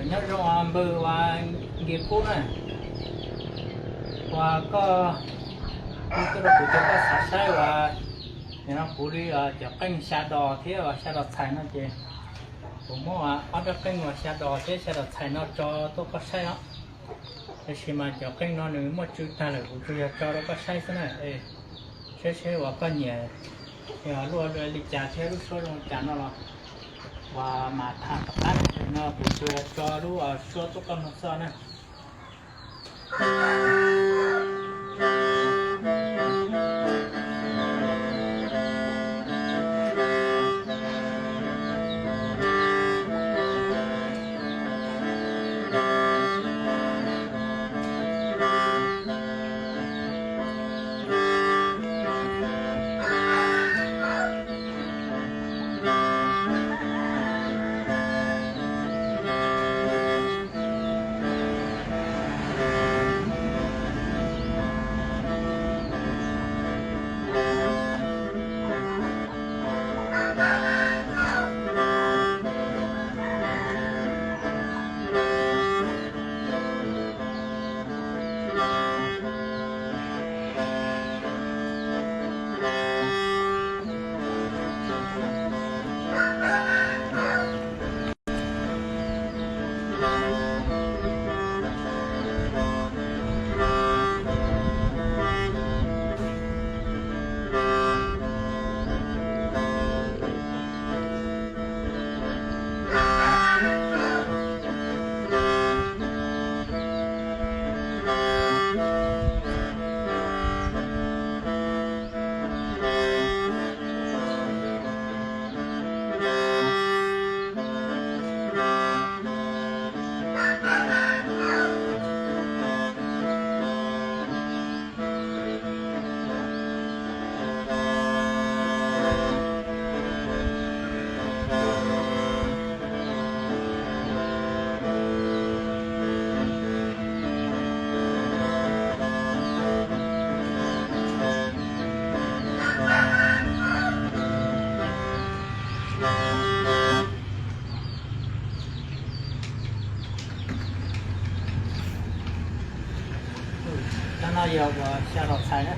Nyob zoo npawg uas Nkis Kub na, uas koj, kuv tuaj rau kuv ces koj xav saib uas nim no kuv li cov qeej xya dos thiab uas xya dos txhais no ces kuv muab ob rab qeej uas xya dos thiab xya dos txhais no tso tuaj koj saib os. Tab sis mas cov qeej no nws muaj tswv tag lawm, kuv tsuas yog tso rau koj saib xwb na. Saib seb uas koj nyiam luaj li cas thiab lub suab zoo li cas no los uas mam tham tom qab. No kuv tsuas yog tso lub suab tuaj koj mloog xwb na. Cov no yog uas xya los txhais na.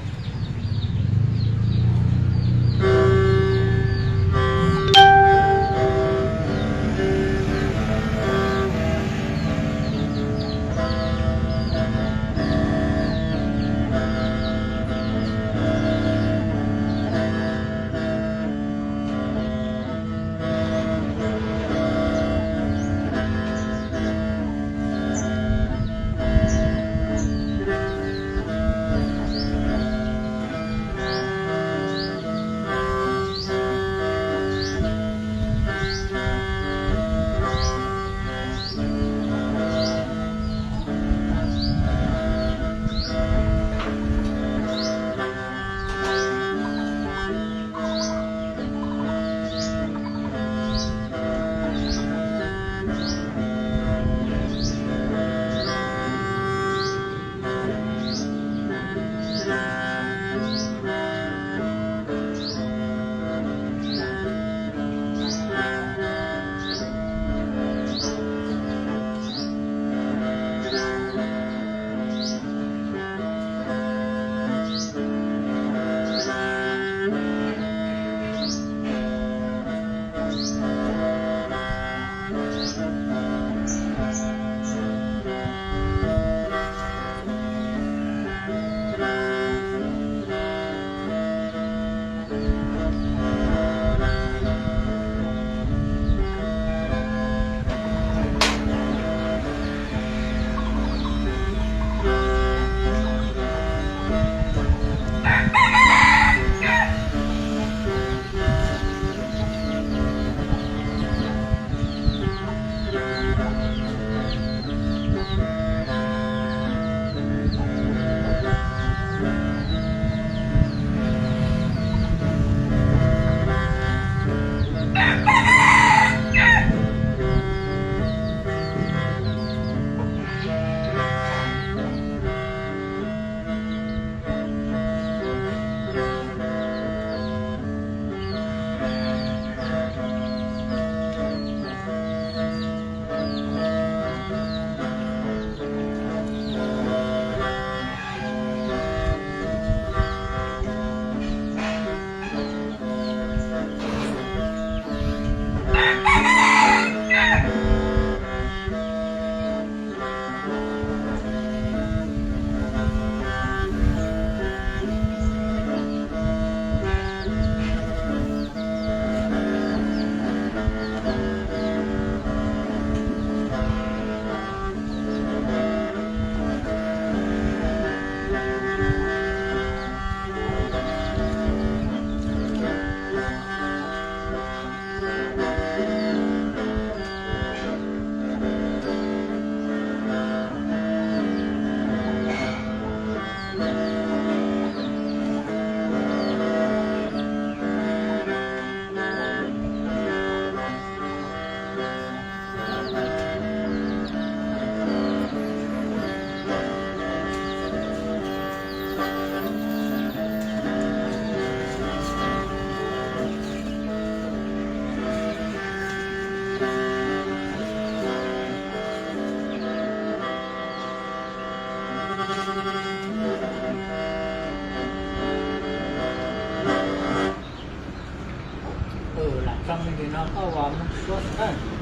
Tau li no koj ua Hmoob Suab xwb na.